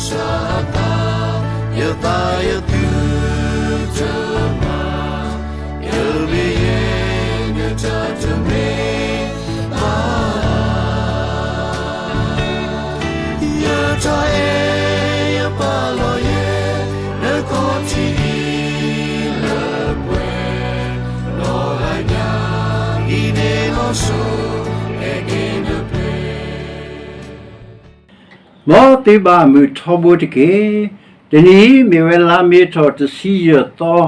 စးသး, ယသးယသုတမၤ, ယမ့ၢ်ယဲ နတၢ်တမ့ၢ်ဘၣ်, ယတၢ်အဲၣ်ယပာ်လီၤယဲ နခီၣ်ထံးအံၤလၢပှဲၤ, နီၢ်ဂၤညါအံၤန့ၣ်လီၤစိၤ, အဲၣ်က့ၤနပျဲၢ် မ်သုဘၣ်မုာ်ထီဘိတက့ၢ်. တနံၤအံၤမ့ၢ်ဝဲလါမ့ၤထီၣ်တဆံယဲၢ်သီ,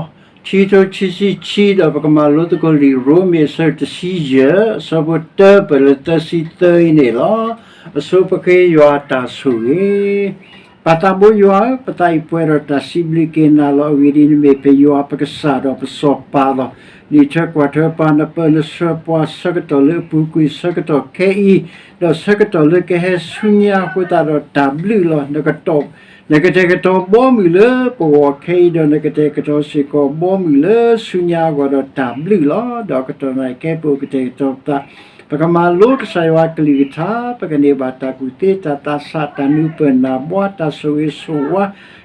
ခံကထိခံဆံခံ, ဒီးပကမၤလိသကိးလံာ်ရိမ့ၤအဆၢတဆံယဲၢ် အဆၢဖိတၢပၢၢ်လၢသၢဆံသၢအံၤန့ၣ်လီၤ. အဆိပဃ့ယွၤအတၢ်ဆိၣ်ဂ့ၤ ပၢ်သးဘိယွၤဧၢ, ပသးအံၤပှဲၤဒီးတၢ်စံးဘျုးက့ၤနၤလီၤ. အဂ့ၢ်ဒ်အံၤ, နမ့ၢ်ပယွၤပကစၢ်ဒီးပစီၤပၤလီၤ. နအံးထွဲကွၢ်ထွဲပှၤ, နပၢနဆှၢပှၤဆၢကတီၢ်လၢအပူၤကွံာ်, ဆၢကတီၢ်ခဲအံၤ, ဒီးဆၢကတီၢ်လၢကဟဲဆူညါအဃိသတးဒီးတၢ်ဘျုးလီၤ. နကတဲာ်ကတီၤဘီမုၢ်လၢပဂီၢ်ခဲအံၤ, ဒီးနကတဲာ်ကတီၤစ့ၢ်ကီးဘီမုၢ်လၢဆူညါအဂီၢ်ဒီးတၢ်ဘျုးလီၤ. ဒီးကတီၢ်နၢ်ကဲပအိၣ်ကတဲာ်ကတီၤပသး, ပကမၤလိကစၢ်ယွၤအကလုၢ်ကထါ, ပကန့ၢ်ဘၣ်တၢ်ကူၣ်သ့, တၢ်သးဆး, တၢ်နၢ်ပၢၢ်နၢ်ဘှါ, တၢ်ဆိၣ်ဂ့ၤဆိၣ်ဝါ,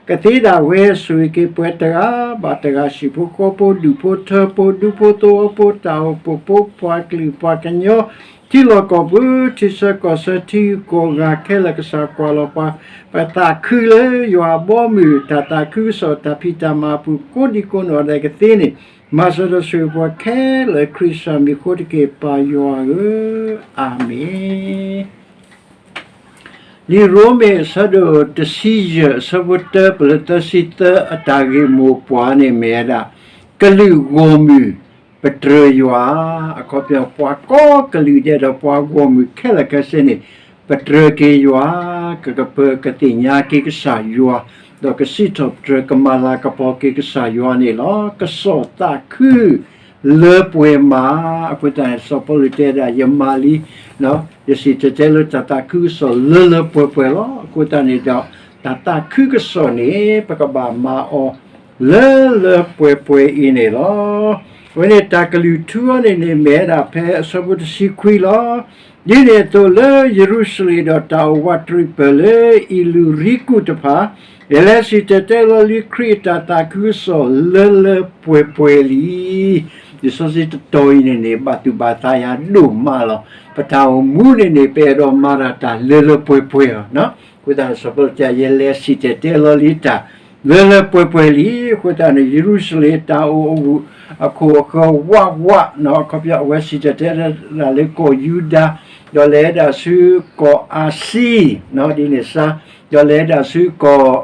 ကသ့ဒၣ်ဝဲဆိၣ်ဂ့ၤက့ၤပှၤတဂၤဘၣ်တဂၤ, ဟံၣ်ဖိဃီဖိ, ဒူၣ်ဖိထၢဖိ, ဒူဖိသဝီဖိ, တၢ်အိၣ်ဖှိၣ်ဖိ, ပှၤကလုာ်ပှၤကညီ, ထံလီၢ်ကီၢ်ပူၤ, ထံဆၢကီၢ်ဆၢ, ထံဂုၤကီၢ်ဂၤခဲလၢာ်, ကစၢ်ကွၢ်လီၤပှၤ, ပသးခုလၢယွၤအဘီအမုၢ်, တၢ်သးခုကစီၣ်, တၢ်ဖံးတၢ်မၤအပူၤ, ကိးဒံကိးနီၢ်ဒဲးကသ့န့ၣ်, မၤစၢၤဒီးဆိၣ်ဂ့ၤပှၤခဲလၢာ်, ခရံာ်ကစၢ်မံၤအဃိတက့ၢ်, ပၢ်ယွၤဧၢ, အၤမ့ၣ်. လံာ်ရိမ့ၤအဆၢဒိၣ်တဆံယဲၢ် အဆၢဖိတၢပၢၢ်လၢသၢဆံသၢ အတၢ်ဂ့ၢ်မိၢ်ပှၢ်န့ၣ်မ့ၢ်ဝဲဒၣ် ကလုာ်ဂီၢ်မုၢ်ပတြၢၤယွၤ, အခီပညီ ပှၤကိးကလုာ်ဒဲးဒီးပှၤဂီၢ်မုၢ်ခဲလၢာ်ခဲဆ့န့ၣ် ပတြၢၤက့ၤယွၤ, ကကပၢၤကသ့ၣ်ညါက့ၤကစၢ်ယွၤ, ဒီးကစံးထီၣ်ပတြၢၤကမၤလၤကပီၤက့ၤကစၢ်ယွၤန့ၣ်လီၤ. ကစီၣ်သးခု လၢပှဲၤမး, အဃိသတးန့ၣ် စီၤပီလူးတဲဒၣ် ယမၤလံ, ယစံၣ်တဲၤတဲလီၤတၢ်သးခုကစီၣ်လၢလၢပှဲၤပှဲၤလီၤ. အဃိသတးန့ၣ်ဒီး တၢ်သးခုကစီၣ်န့ၣ် ပကဘၣ်မၤအီၤ လၢလၢပှဲၤပှဲၤအံၤန့ၣ်လီၤ. အဝဲန့ၣ်တၢ်ကလုၢ်ထူအီၤန့ၣ်န့ၣ် မ့ၢ်ဝဲဒၣ်ဖဲအဆၢဖိတဆံခွံလီၤ. ဒ်န့ၣ်အသိးလၢယရူၤၡလ့ၣ်ဒီးတၢ်အိၣ်ဝးတရံးပၢၢ်လၢ အံၤလူၤရံကူၣ်တဖၣ်, ယလဲၤစံၣ်တဲၤတဲလီၤလံခရံာ်အတၢ်သးခုကစီၣ်လၢလၢပှဲၤပှဲၤလံ. လံာ်စီဆှံတတီၤအံၤန့ၣ်န့ၣ် ဘၣ်သူၣ်ဘၣ်သးယၤဒိၣ်မးလီၤ. ပတၢ်အိၣ်မူန့ၣ်န့ၣ် ပအဲၣ်ဒိးမၤတၢ်တၢ်လၢလၢပှဲၤပှဲၤလီၤ. အဃိသတးန့ၣ် စီၤပီလူးတဲ ယလဲၤစံၣ်တဲၤတဲလီၤလံတၢ်လၢလၢပှဲၤပှဲၤလံ. အဃိသတးန့ၣ် ယရူၤၡလ့ၣ်တၢ်အိၣ်အဂုၤအခိၣ်အဃၢၤဝးဝး, အခီပညီ အဝဲစံၣ်တဲၤတဲလီၤလၢကီၢ်ယူဒၤ, ဒီးလဲၤဒၣ်ဆူကီၢ်အၤစံ, ဒ်န့ၣ်စါ, ဒီးလဲၤဒၣ်ဆူကီၢ်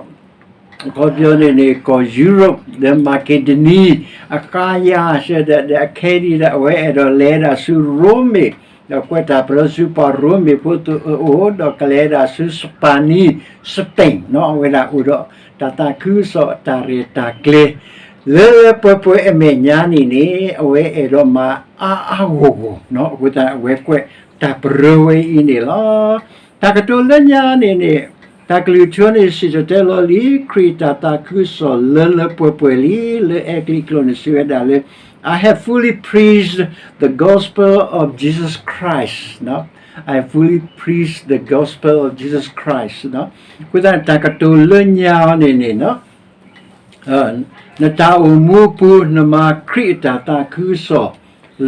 အခီပညီန့ၣ်န့ၣ် ကီၢ်ယူရပၤ ဒီးမၤက့ဒနံ, အဃါယၤစဲဒီး ဒီးအခဲဒံးဒီး အဝဲအဲၣ်ဒိးလဲၤဒၣ်ဆူရိမ့ၤ, ဒီးကွဲးတၢ်ပတြၢၤဆူပှၤရိမ့ၤဖိသ့ၣ်အအိၣ်, ဒီးကလဲၤဒၣ်ဆူစပၤနံ, Spain, အဝဲဒၣ်အိၣ်ဒီးတၢ်သးခုကစီၣ်အတၢ်ရဲၣ်တၢ်ကျဲၤ လၢလၢပှဲၤပှဲၤအမဲာ်ညါန့ၣ်န့ၣ် အဝဲအဲၣ်ဒိးမၤအါအါဂီၢ်ဂီၢ်, အဃိသတး အဝဲကွဲးတၢ်ပတြၢၤဝဲအံၤန့ၣ်လီၤ. တၢ်ကတိၤလၢညါန့ၣ်န့ၣ် တၢ်ကလုၢ်ထူန့ၣ် စံၣ်တဲၤတဲလီၤလံ ခရံာ်တၢ်သးခုကစီၣ်လၢလၢပှဲၤပှဲၤလံ, လၢအဲကလံးကျိာ်န့ၣ် စံးဝဲဒၣ်လၢ I have fully preached the gospel of Jesus Christ. I have fully preached the gospel of Jesus Christ. အဃိသတး တၢ်ကတိၤလၢညါအီၤန့ၣ်န့ၣ် နတၢ်အိၣ်မူအပူၤ နမၤခရံာ်အတၢ်သးခုကစီၣ်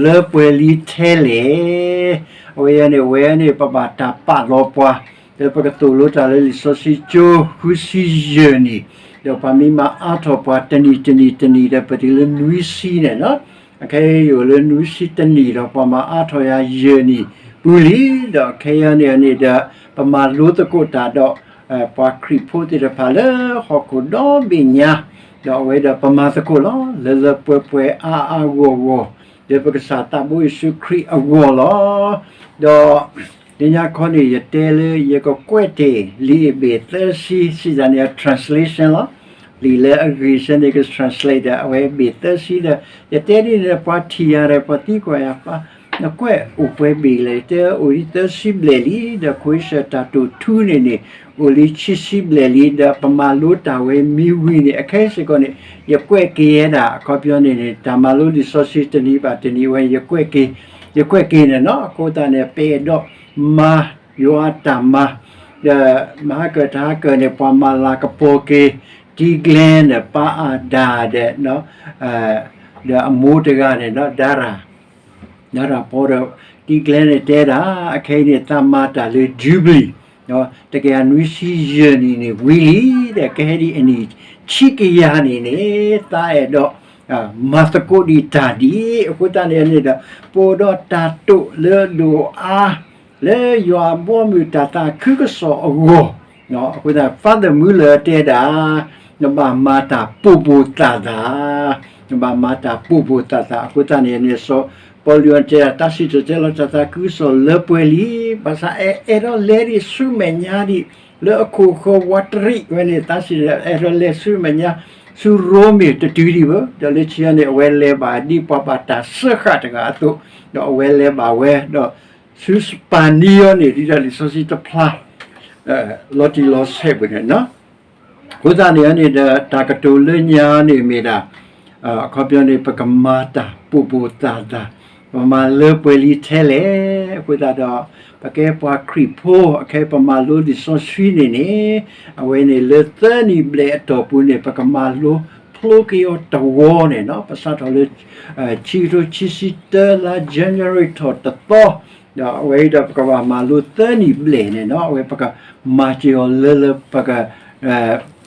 လၢပှဲၤလံထဲလဲၣ်. အဝဲန့ၣ် အဝဲန့ၣ် ပဘၣ်တၢ်ပာ်လီၤပှၤ, ဒီးပကသိၣ်လိတၢ်လၢလံာ်စီဆှံကၠိဃုဆံယဲၢ်နံၣ်, ဒီးပှၤမ့ၢ်မၤအါထီၣ်ပှၤတနံၣ်တနံၣ်တနံၣ်ဒီး ပတုၤလၢနွံဆံန့ၣ်လီၤ. အခဲအံၤယအိၣ်လၢနွံဆံတနံၣ်ဒီး ပှၤမၤအါထီၣ်ယၤယဲၢ်နံၣ်ပူၤလံ, ဒီးခဲအံၤန့ၣ်န့ၣ်ဒီး ပမၤလိသကိးတၢ်ဒီး ပှၤခရံာ်ဖိသ့ၣ်တဖၣ်လၢဟီၣ်ခိၣ်ဒီဘ့ၣ်ညါ, ဒီးအဝဲဒီးပမၤသကိးလီၤ. လၢလၢပှဲၤပှဲၤအါအါဂီၢ်ဂီၢ်, လၢပကစၢ်သးဘိယ့ၣ်ၡူးခရံာ်အဂီၢ်လီၤ. ဒီး လၢညါခီန့ၣ် ယတဲလၢယကကွဲးတ့ၢ် လံာ်အ့းဘြံၤသၢဆံ, စံးတၢ်န့ၣ် translation လီၤ. လံာ်လၢအဂ့ၢ်ဆၢန့ၣ် က translate ဒီး အဝဲအ့းဘြံၤသၢဆံဒီး ယတဲဒ်န့ၣ် ပှၤထံၣ်ယၤဒီး ပှၤသံကွၢ်ယၤ ပှၤ နကွဲးအိၣ်ပှဲၤဘ့ၣ်လဲၣ်, ယတဲအိၣ်လံသၢဆံဘျဲၣ်လံ, ဒီးခိၣ်အ့စၢၣ်တၢ်တိာ်ထူန့ၣ်န့ၣ် အိၣ်လံခံဆံဘျဲၣ်လံ, ဒီးပမၤလိတၢ်ဝဲမံဝံၤန့ၣ် အခဲစ့ၢ်ကီးန့ၣ် ယကွဲးက့ၤဝဲဒၣ် အခီပညီန့ၣ်န့ၣ် တၢ်မၤလိလံာ်စီဆှံတနံၤဘၣ်တနံၤဝဲ ယကွဲးက့ၤ, ယကွဲးက့ၤန့ၣ်လီၤ. အဃိသတးန့ၣ် ပအဲၣ်ဒိးမၤ ယွၤအတၢ်မၤ ဒီးမဟါကၢၣ်တဟါကၢၣ်န့ၣ် ပှၤမၤလၤကပီၤက့ၤ တံကျဲန့ၣ် ပၢ်အၤဒၣ်ဒီး ဒီးအမိၢ်တဂၤန့ၣ် ဒၤရၣ် ဒၤရၣ်ဖီဒီး တံကျဲန့ၣ်တဲဒၣ် အခဲအံၤန့ၣ် သးမၤတၢ်လၢ Jubilee တကယၤနွံဆံယဲၢ်နံၣ်န့ၣ် ဝံၤလံဒီး ကဟဲဒ်အနံၣ်ဆံကယၤန့ၣ်န့ၣ် သးအဲၣ်ဒိး မၤသကိးဒံးတၢ်ဒ်အံၤ အဃိသတးန့ၣ်န့ၣ်ဒီး ပအိၣ်ဒီးတၢ်တိာ်လၢအဒိၣ်အါ လၢယွၤအဘီအမုၢ်တၢ်သးခုကစီၣ်အဂီၢ် အဃိသတး Father Muller တဲဒၣ် နဘၣ်မၤတၢ်ပိာ်ပိာ်သၣ်သၣ်, နဘၣ်မၤတၢ်ပိာ်ပိာ်သၣ်သၣ် အဃိသတးန့ၣ်န့ၣ် စီၤပီလူးတဲဒၣ် တၢ်စံၣ်တဲၤတဲလီၤတၢ်သးခုကစီၣ်လၢပှဲၤလံ, ဘၣ်ဆၣ်အဲၣ်ဒိးလဲၤဒံးဆူမဲာ်ညါဒံး လၢအခိၣ်ဃၢၤဝးတရံးဝဲန့ၣ် တၢ်စံၣ်တဲၤအဲၣ်ဒိးလဲၤဆူမဲာ်ညါ ဆူရိမ့ၤတတုၤဒံးဘၣ်, ဒီးလၢခံန့ၣ် အဝဲလဲၤဘၣ်ဒ်ပှၤဘၣ်တၢ်စၢဃာ်တဂၤအသိး, ဒီးအဝဲလဲၤဘၣ်ဝဲ, ဒီးဆူစပၤနံအီၤန့ၣ် ဒ်သိးလံာ်စီဆှံတဖျါ လီၤတံၢ်လီၤဆဲးပူၤန့ၣ် အဃိသတးန့ၣ်န့ၣ်ဒီး တၢ်ကတိၤလၢညါန့ၣ်မ့ၢ်ဒၣ် အခီပညီန့ၣ် ပကမၤတၢ်ပိာ်ပိာ်သၣ်သၣ်, ပမၤလၢပှဲၤလံထဲလဲၣ်, အဃိသတးဒီး ပကဲပှၤခရံာ်ဖိ အခဲပမၤလိလံာ်စီဆှံန့ၣ်န့ၣ် အဝဲန့ၣ်လၢသၢနံၣ်ဘျဲၣ်အတီၢ်ပူၤန့ၣ် ပကမၤလိဖျိက့ၤအီၤတဝီန့ၣ် ပစးထီၣ်လၢ ခံကထိခံဆံတၢလါ January ထီၣ်တသီ, ဒီးအဝဲအံၤဒီးပကဘၣ်မၤလိသၢနံၣ်ဘျဲၣ်န့ၣ် အဝဲပကမၤစၢၤအီၤလၢလၢပက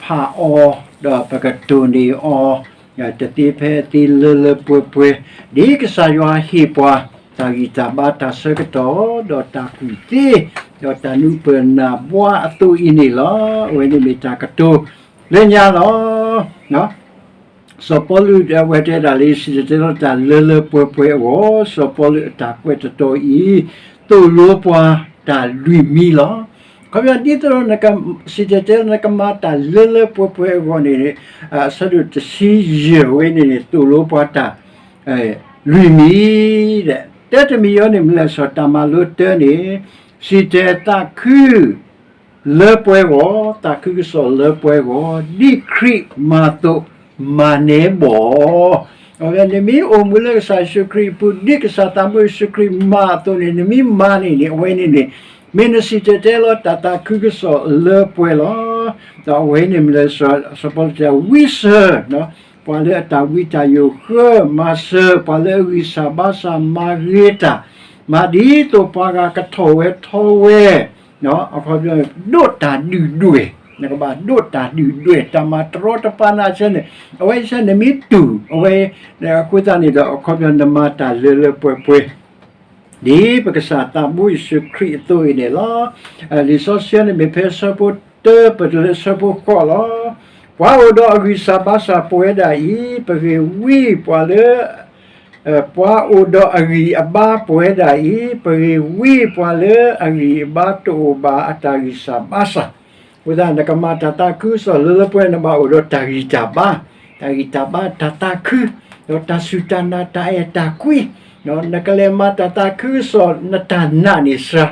ဖးအီၤ ဒီးပကတိၢ်န့ၢ်အီၤ တသ့ဖဲအသ့လၢလၢပှဲၤပှဲၤ, ဒ်ကစၢ်ယွၤဟ့ၣ်ပှၤ တၢ်ဂံၢ်တၢ်ဘါတၢ်ဆၢကတီၢ် ဒီးတၢ်ကူၣ်သ့ ဒီးတၢ်နုာ်ပၢၢ်နၢ်ဘှါအသိးအံၤန့ၣ်လီၤ. အဝဲန့ၣ်မ့ၢ်တၢ်ကတိၤလၢညါလီၤ. စီၤပီလူးအဝဲတဲဒၣ်လၢ စံၣ်တဲၤတဲလီၤတၢ်လၢလၢပှဲၤပှဲၤအဂီၢ်, စီၤပီလူးအတၢ်ကွဲးတတီၤအံၤ သိၣ်လိပှၤတၢ်လွံၢ်မံၤလီၤ. အခီပညီဒ်သိးဒီး စံၣ်တဲၤတဲလီၤနကမၤတၢ်လၢလၢပှဲၤပှဲၤအဂီၢ်န့ၣ် အဆၢဒိၣ်တဆံယဲၢ်ဝဲန့ၣ်န့ၣ် သိၣ်လိပှၤတၢ် လွံၢ်မံၤ ဒီး တၢတမံၤအံၤန့ၣ် မ့ၢ်လၢစီၤတၢ်မၤလိတၢန့ၣ် စံၣ်တဲၤသးခု လၢပှဲၤဂီၢ်, သးခုကစီၣ်လၢပှဲၤဂီၢ်, ဒ်ခရံာ်မၤအသိး မၤန့ၢ်ဘၣ်. အဝဲနမ့ၢ်အိၣ်မူလၢကစၢ်ယ့ၣ်ၡူးခရံာ်အပူၤ ဒ်ကစၢ်သးဘိယ့ၣ်ၡူးခရံာ်မၤအသိးန့ၣ် နမ့ၢ်မၤန့ၣ်န့ၣ် အဝဲန့ၣ်န့ၣ် မ့ၢ်နစံၣ်တဲၤတဲလီၤတၢ်သးခုကစီၣ်လၢပှဲၤလီၤ. ဒီးအဝဲန့ၣ်မ့ၢ်လၢ စီၤပီလူးတဲ ဝံစၢၤ ပှၤလၢအတၢ်ဝံတၢ်ယိးဃၢ မၤစၢၤ ပှၤလၢအဂံၢ်စၢ်ဘါစၢ်မၤဂ့ၤတၢ်, မၤဒ်သိးပှၤဂၤကထီၣ်ဝဲထီဝဲ အခီပညီ ဒိးတၢ်ဒုၣ်ဒွဲၣ်, နကဘၣ်ဒိးတၢ်ဒုၣ်ဒွဲၣ် တၢ်မၤတရီတပါနၤဆၢန့ၣ် အဝဲဆၢနမ့ၢ်တူၢ် အဝဲ အဃိသတးန့ၣ်ဒီး အခီပညီနမၤတၢ်လၢလၢပှဲၤပှဲၤ ဒ်ပကစၢ်သးဘိယ့ၣ်ၡူးခရံာ်အသိးအံၤန့ၣ်လီၤ. လံာ်စီဆှံန့ၣ်မ့ၢ်ဖဲဆၢဖိတၢ ပတုၤလၢဆၢဖိဃိးလီၤ. ပှၤအိၣ်ဒီးအဂံၢ်စၢ်ဘါစၢ်ပဝဲဒၣ်အံၤ ပဂ့ၤဝံပှၤလၢ ပှၤအိၣ်ဒီးအဂံၢ်အဘါပဝဲဒၣ်အံၤ ပဂ့ၤဝံပှၤလၢအဂံၢ်အဘါတအိၣ်ဘၣ်အတၢ်ဂံၢ်စၢ်ဘါစၢ်, အဃိသတး နကမၤတၢ်သးခုကစီၣ်လၢလၢပှဲၤ နဘၣ်အိၣ်ဒီးတၢ်ဂံၢ်တၢ်ဘါ, တၢ်ဂံၢ်တၢ်ဘါ တၢ်သးခု, ဒီးတၢ်စူၢ်တၢ်နာ် တၢ်အဲၣ်တၢ်ကွံ, နကလဲၤမၤတၢ်သးခုကစီၣ် နတၢ်နာ်န့ၣ်စှၤ,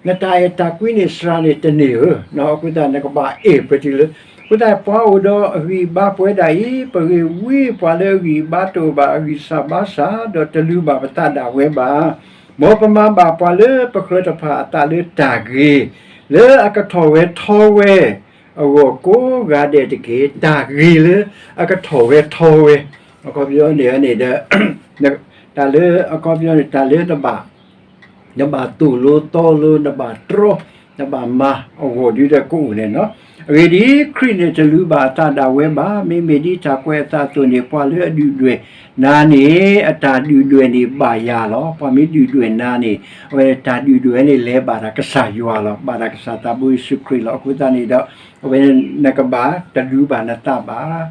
နတၢ်အဲၣ်တၢ်ကွံန့ၣ်စှၤန့ၣ်တန့ၢ်ဧၢ, အဃိသတး နကဘၣ်အဲၣ်ပတုၤလၢ အဃိသတး ပှၤအိၣ်ဒီးအဂံၢ်အဘါပဝဲဒၣ်အံၤ ပဂ့ၤဝံပှၤလၢအဂံၢ်အဘါတအိၣ်ဘၣ်အဂံၢ်စၢ်ဘါစၢ် ဒီးတလူၤဘၣ်ပသးဒၣ်ဝဲဘၣ်. မ်ပမၤဘၣ်ပှၤလၢပဃၢၤတဖၣ်အသးလၢတၢ်ဂ့ၤ လၢအကထီၣ်ဝဲထီဝဲအဂီၢ်ကိးဂၤဒဲးတက့ၢ်. တၢ်ဂ့ၤလၢအကထီၣ်ဝဲထီဝဲ, အခီပညီန့ၣ်န့ၣ်ဒီး တၢ်လၢအခီပညီန့ၣ် တၢ်လၢနဘၣ် နဘၣ်သိၣ်လိသီလိ နဘၣ်တြီ နဘၣ်မၤအဂီၢ်ဒ်ဒီးကအိၣ်န့ၣ်လီၤ. အဂ့ၢ်ဒ်အံၤ, ခရံာ်န့ၣ်တလူၤဘၣ်အသးဒၣ်ဝဲဘၣ်. မ့မ့ၢ်ဒ်တၢ်ကွဲးအသးအသိးန့ၣ် ပှၤလၢအဒုၣ်ဒွဲၣ်နၤန့ၣ် အတၢ်ဒုၣ်ဒွဲၣ်န့ၣ်ဘၣ်ယၤလီၤ. ပှၤမ့ၢ်ဒုၣ်ဒွဲၣ်နၤန့ၣ် အဝဲတၢ်ဒုၣ်ဒွဲၣ်န့ၣ်လဲၤဘၣ်တၢ်ကစၢ်ယွၤလီၤ. ဘၣ်တၢ်ကစၢ်သးဘိယ့ၣ်ၡူးခရံာ်လီၤ. အဃိသတးန့ၣ်ဒီး အဝဲနကဘၣ်တလူၤဘၣ်နသးဘၣ်.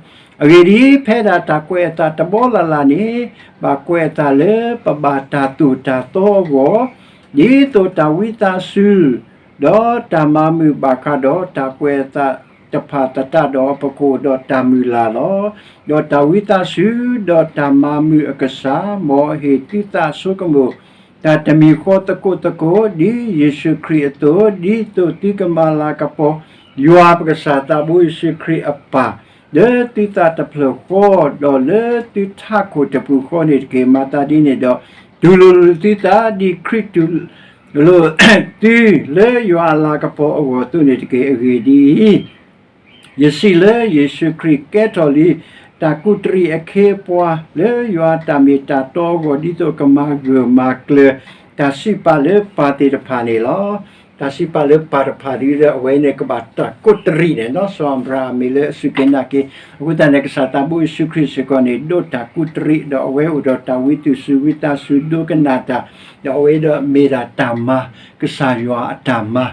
အဂ့ၢ်ဒ်အံၤ, ဖဲဒၣ်တၢ်ကွဲးအသးတဘီလၢ်လၢ်န့ၣ် ဘၣ်ကွဲးအသးလၢပဘၣ်တၢ်သိၣ်တၢ်သီအဂီၢ်, ဒ်သိးတၢ်ဝံသးစူၤ ဒီးတၢ်မၤမုာ်ဘၣ်ဃးဒီးတၢ်ကွဲးအသးတဖၣ်သတးဒီး ပကအိၣ်ဒီးတၢ်မုၢ်လၢ်လီၤ. ဒီးတၢ်ဝံသးစူၤ ဒီးတၢ်မၤမုာ်အကစၢ် မ်အဟ့ၣ်သုသးဆိကမိၣ် တၢ်တမံၤဃီသကိးသကိး ဒ်ယ့ၣ်ၡူးခရံာ်အသိး, ဒ်သိးသုကမၤလၤကပီၤ ယွၤပကစၢ်သးဘိယ့ၣ်ၡူးခရံာ်အပၢ် လၢသုသးတဖျၢၣ်ဃီ ဒီးလၢသုထးခိၣ်တပူၤဃီန့ၣ်တက့ၢ်. မၤသးဒ်န့ၣ်ဒီး တူၢ်လိာ်သုသး ဒ်ခရံာ်တူၢ် လိၣ်သုလၢယွၤအလၤကပီၤအဂီၢ်အသိးန့ၣ်တက့ၢ်. အဂ့ၢ်ဒ်အံၤ, ယစံးလၢယ့ၣ်ၡူးခရံာ်ကဲထီၣ်လံ တၢ်ကူးတရံးအခ့အပှၤ လၢယွၤအတၢ်မ့ၢ်တၢ်တီအဂီၢ် ဒ်သိးကမၤဂၢၢ်မၤကျၢၤ တၢ်စံးပာ်လၢပၢ်သ့ၣ်တဖၣ်န့ၣ်လီၤ. တၢ်စံးပာ်လၢပၢ်တဖၣ်ဒ်အံၤ အဝဲန့ၣ်ကဘၣ်တၢ်ကူးတရံးန့ၣ် စီၤအၤဘြၤဟၣ်မ့ၢ်လၢအစူၢ်က့ၤနာ်က့ၤ, အဃိသတးန့ၣ် ကစၢ်သးဘိယ့ၣ်ၡူးခရံာ်စ့ၢ်ကီးန့ၣ် ဒိးတၢ်ကူးတရံး ဒီးအဝဲအိၣ်ဒီးတၢ်ဝံသူၣ်စူၤဝံသးစူၤ ဒိကနၣ်တၢ်, ဒီးအဝဲဒီးမ့ၢ်ဒၣ်တၢ်မၤ ကစၢ်ယွၤအတၢ်မၤ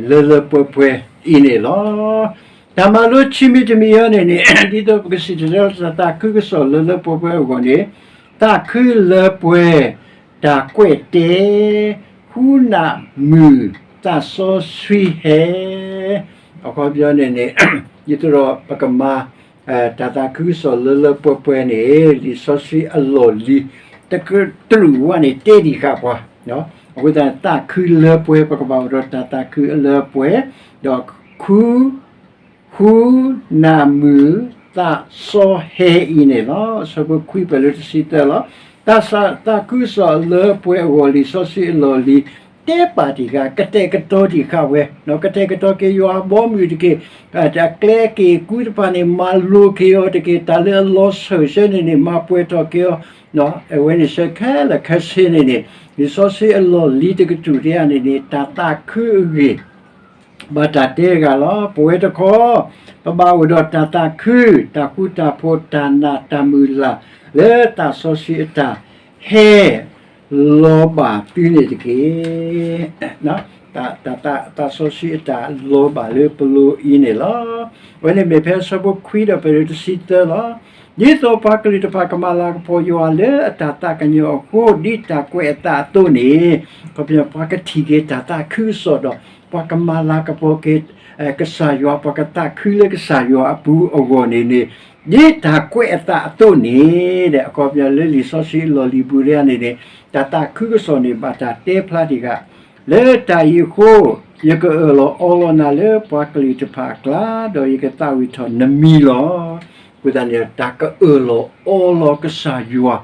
လၢလၢပှဲၤပှဲၤအံၤန့ၣ်လီၤ. တၢ်မၤလိခံမံၤတမံၤအံၤန့ၣ်န့ၣ် ဒ်သိးပကစံၣ်တဲၤတဲလီၤတၢ်သးခုကစီၣ်လၢလၢပှဲၤပှဲၤအဂီၢ်န့ၣ်, သးခုလၢပှဲၤ, တၢ်ကွဲးတဲ, ဃုနၢ်မုာ်, သးစီဆှံဟဲ အခီပညီန့ၣ်န့ၣ် ဒ်သိးဒီးပကမၤ တၢ်သးခုကစီၣ်လၢလၢပှဲၤပှဲၤန့ၣ် လံာ်စီဆှံအလီၢ်လံၤ တကတြူၢ်ဝဲန့ၣ်တဲဒံးဃာ်ပှၤ, အဃိသတး သးခုလၢပှဲၤ ပကဘၣ်အိၣ်ဒီးတၢ်သးခုအလၢပှဲၤ, ဒီးခု ဃုနၢ်မုာ် သးစီဟဲအံၤန့ၣ်လီၤ. အဆၢဖိခွံဖဲလၢတဆံသၢလီၤ. တၢ်သးခုကစီၣ်အလၢပှဲၤအဂီၢ် လံာ်စီဆှံအလီၢ်လံၤ တဲပာ်တံၢ်ဃာ် ကတဲာ်ကတီၤတံၢ်ဃာ်ဝဲ, ကတဲာ်ကတီၤက့ၤယွၤအဘီအမုၢ်တက့ၢ်, အကျဲက့ၤကူတဖၣ်န့ၣ် မၤလိက့ၤအီၤတက့ၢ်, တၢ်လၢအလီၤစၢၤဆၢန့ၣ်န့ၣ် မၤပှဲၤထီၣ်က့ၤအီၤ, အဝဲန့ၣ်ဆၢခဲလၢာ်ခဲဆ့န့ၣ်န့ၣ် လံာ်စီဆှံအလီၢ်လံၤတကတြူၢ်ဒ်အံၤန့ၣ်န့ၣ် တၢ်သးခုအဂ့ၢ် ဘၣ်တၢ်တဲတဂၤလီၤ. ပဝဲတခီ ပဘၣ်အိၣ်ဒီးတၢ်သးခု, တၢ်ဃူတၢ်ဖိး, တၢ်နာ်တၢ်မုၢ်လၢ် လၢသးစီဆှံအတၢ်ဟဲ လီၤဘၣ်သုန့ၣ်တက့ၢ်. တၢ်သးစီဆှံအတၢ်လီၤဘၣ်လၢပလိၤအံၤန့ၣ်လီၤ. အဝဲန့ၣ်မ့ၢ်ဖဲအဆၢဖိခွံဒီးဖဲလၢတဆံသၢလီၤ. ဒ်သိးပှၤကလုာ်တဖၣ်ကမၤလၤကပီၤယွၤလၢအတၢ်သးကညီၤအဃိ, ဒ်တၢ်ကွဲးအသးအသိးန့ၣ်, အခီပညီ ပှၤကထံၣ်က့ၤတၢ်သးခုကစီၣ်ဒီး ပှၤကမၤလၤကပီၤက့ၤ ကစၢ်ယွၤ, ပှၤကသးခုလၢကစၢ်ယွၤအပူၤအဂီၢ်န့ၣ်န့ၣ်, ဒ်တၢ်ကွဲးအသးအသိးန့ၣ်, အခီပညီလၢလံာ်စီဆှံအလီၢ်လံၤပူၤဒ်အံၤန့ၣ်န့ၣ်, တၢ်သးခုကစီၣ်န့ၣ် ဘၣ်တၢ်တဲဖျါတံၢ်ဃာ် လၢတၢ်အံၤအဃိ, ယကအၢၣ်လီၤအီလီၤနၤလၢပှၤကလုာ်တဖၣ်အကျါ, ဒီးယကသးဝံၣ်ထီၣ်နမံၤလီၤ. အဃိသတးန့ၣ် တၢ်ကအၢၣ်လီၤအီလီၤကစၢ်ယွၤ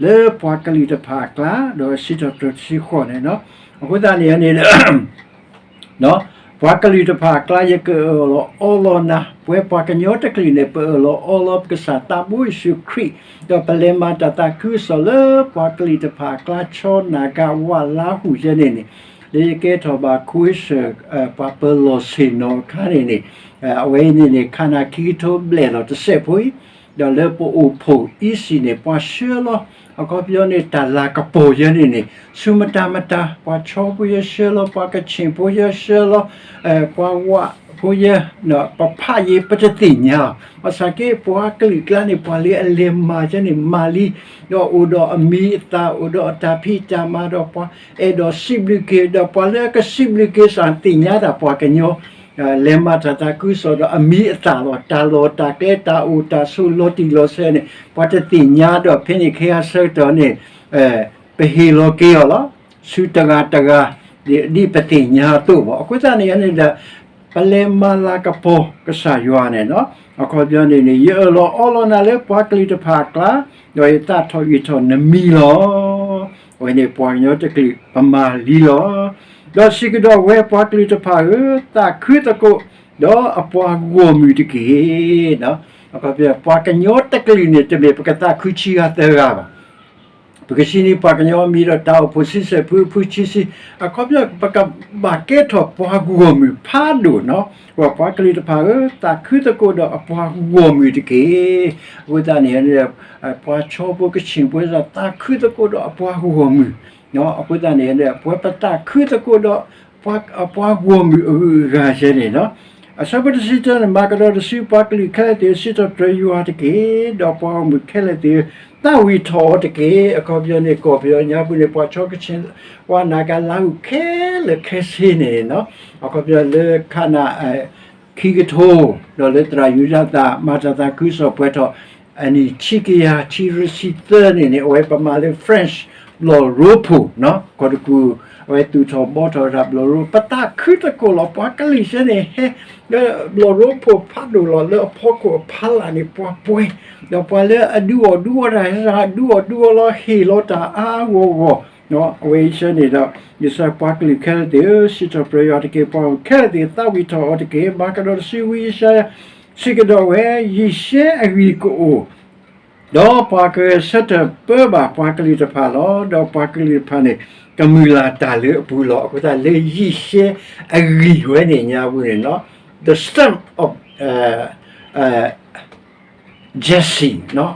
လၢပှၤကလုာ်တဖၣ်အကျါ, ဒီးစံးထီၣ်ပတြၢၤတဆံဃိးန့ၣ်, အဃိသတးန့ၣ်န့ၣ် ပှၤကလုာ်တဖၣ်အကျါ ယကအၢၣ်လီၤအီလီၤနၤ, ပဝဲပှၤကညီတကလုာ်န့ၣ် ပအၢၣ်လီၤအီလီၤပကစၢ်သးဘိယ့ၣ်ၡူးခရံာ်, ဒီးပလဲၤမၤတၢ်သးခုကစီၣ်လၢပှၤကလုာ်တဖၣ်အကျါ ဆီနၤဂၤဝးလါဟူၣ်ယဲန့ၣ်န့ၣ်, လၢယကဲထီၣ်ဘၣ်ခိၣ်စၢၣ် ပှၤပၢၤလီၢ်ဆ့ၣ်နီၤအခါန့ၣ်န့ၣ်, အဝဲအံၤန့ၣ်န့ၣ် ခါနၤခံကထိဘျဲၣ်လီၤတစဲးဖိအံၤ, ဒီးလၢပအိၣ်ဖှိၣ်အံၤစံးန့ၣ် ပှၤဆှၢလီၤ, အခီပညီန့ၣ် တၢ်လၤကပီၤယဲန့ၣ်န့ၣ် ဆူမတၤမတၤ, ပှၤဆီဖိယဲဆှၢလီၤ, ပှၤကဆ့ၣ်ဖိယဲဆှၢလီၤ, ပှၤဝးဖိယဲ, ပဖးယံၤပတသ့ၣ်ညါ, ဘၣ်ဆၣ်က့ ပှၤကလုာ်ကျါန့ၣ် ပှၤလၢအလဲၤမၤယဲန့ၣ် မၤလံ, ဒီးအိၣ်ဒီးအမံၤအသၣ် အိၣ်ဒီးအတၢ်ဖံးတၢ်မၤ ဒီးပှၤအဲၣ်ဒိးစံးဘျုးက့ၤ, ဒီးပှၤလၢအကစံးဘျုးက့ၤစ့ၢ်သ့ၣ်ညါတၢ်ပှၤကညီ လဲၤမၤတၢ်သးခုကစီၣ်ဒီးအမံၤအသၣ်လီၤ. တၢ်လီၢ်တၢ်ကျဲ တၢ်အိၣ်တၢ်ဆိး လီၤတံၢ်လီၤဆဲးန့ၣ် ပှၤတသ့ၣ်ညါဒီး ဖဲန့ၣ်ခဲအဆၢကတီၢ်န့ၣ် ပဟ့ၣ်လီၤက့ၤအီၤလီၤ. ဆူတဂၤတဂၤ ဒ်ပသ့ၣ်ညါအသိးဘၣ်. အဃိသတးန့ၣ်န့ၣ်ဒီး ပလဲၤမၤလၤကပီၤကစၢ်ယွၤန့ၣ်လီၤ. အခီပညီန့ၣ်န့ၣ် ယအၢၣ်လီၤအီလီၤနၤလၢပှၤကလုာ်တဖၣ်အကျါ, ဒီးယသးထီၣ်အုးထီၣ်နမံၤလီၤ. အဝဲန့ၣ်ပှၤကညီတကလုာ် ပမၤလံလီၤ. ဒီးစံးကဒီးဝဲ ပှၤကလုာ်တဖၣ်ဧၢ, သးခုသကိး ဒီးအပှၤဂီၢ်မုၢ်တက့ၢ်. ပှၤကညီတကလုာ်န့ၣ် တမ့ၢ်ပကသးခုဆံဂၤသၢဂၤဘၣ်. ပကစံးန့ၣ် ပှၤကညီမံၤဒီးတၢ်အိၣ်ဖှိၣ်ဆံဆဲၣ်ဖုဖုဆံဆံ, အခီပညီ ပကဘၣ်ကဲထီၣ်ပှၤဂီၢ်မုၢ်ဖးဒိၣ်န့ၣ်လီၤ. ပှၤကလုာ်တဖၣ်ဧၢ, သးခုသကိးဒီးအပှၤဂီၢ်မုၢ်တက့ၢ်. အဃိသတးန့ၣ် ပှၤဆီဖိကဆ့ၣ်ဖိ သးခုသကိးဒီးအပှၤဂီၢ်မုၢ်, အဃိသတးန့ၣ် ပဝဲပသးခုသကိးဒီး ပှၤဂီၢ်မုၢ်အဂုၤအဂၤယဲန့ၣ်လီၤ. အဆၢဖိတဆံတၢန့ၣ် မၤကဒီးတစု ပှၤကလုာ်ခဲလၢာ်သ့ၣ်ဧၢ, စံးထီၣ်ပတြၢၤယွၤတက့ၢ်. ဒီးပှၤဂီၢ်မုၢ်ခဲလၢာ်သ့ၣ်ဧၢ, သးဝံၣ်ထီၣ်အီၤတက့ၢ်. အခီပညီန့ၣ် ကီၢ်ပယီၤညါပူၤန့ၣ် ပှၤဆီကဆ့ၣ် ပှၤနာ်က့ၤလါဟူၣ်ခဲလၢာ်ခဲဆ့န့ၣ်လီၤ. အခီပညီလၢခါနၤ ခံကထိ, ဒီးလၢသရၣ်ယူဒၤသၣ် မၤတၢ်သးခုကစီၣ်ပှဲၤထီၣ် အနံၣ်ဆံကယၤခံဆံသၢန့ၣ်န့ၣ် အဝဲပမၤလၢ French ဘျီၣ်ရိဖှိၣ်, ကီၢ်တကူၣ် အဝဲသူၣ်ထီၣ်ဘှီထီၣ်တၢ်ဘျီၣ်ရိ, ပသးခုသကိးလီၤ. ပှၤကလုာ်စ့ၢ်န့ၣ် ဟဲ လၢဘျီၣ်ရိဖှိၣ်ဖးဒိၣ်လီၤ. လၢအဖီခိၣ်အဖီလာ်န့ၣ် ပှၤပှဲၤ, ဒီးပှၤလၢအဒုးအီၣ်ဒုးအီတၢ် ဒုးအီၣ်ဒုးအီလီၤ ဟ့ၣ်လီၤတၢ်အါအါဂီၢ်ဂီၢ် အဝဲအံၤဆၢန့ၣ်ဒီး ယဆၢပှၤကလုာ်ခဲလၢာ်သ့ၣ်ဧၢ, စံးထီၣ်ပတြၢၤယွၤတက့ၢ်, ပှၤခဲလၢာ်သ့ၣ်သးဝံၣ်ထီၣ်အီၤတက့ၢ်. မၤကဒီးတဆံဝံယၡါယၤ စံးကဒီးဝဲ, ယံၤၡဲအဂံၢ်ကအိၣ် ဒီးပှၤကဂဲၤဆၢထၢၣ်ပၢဘၣ်ပှၤကလုာ်တဖၣ်လီၤ. ဒီးပှၤကလုာ်တဖၣ်န့ၣ် ကမုၢ်လၢ်တၢ်လၢအပူၤလီၤ. အဃိသတးလၢယံၤၡဲအဂံၢ်ဝဲန့ၣ်ညါပူၤန့ၣ်လီၤ, the stump of Jesse,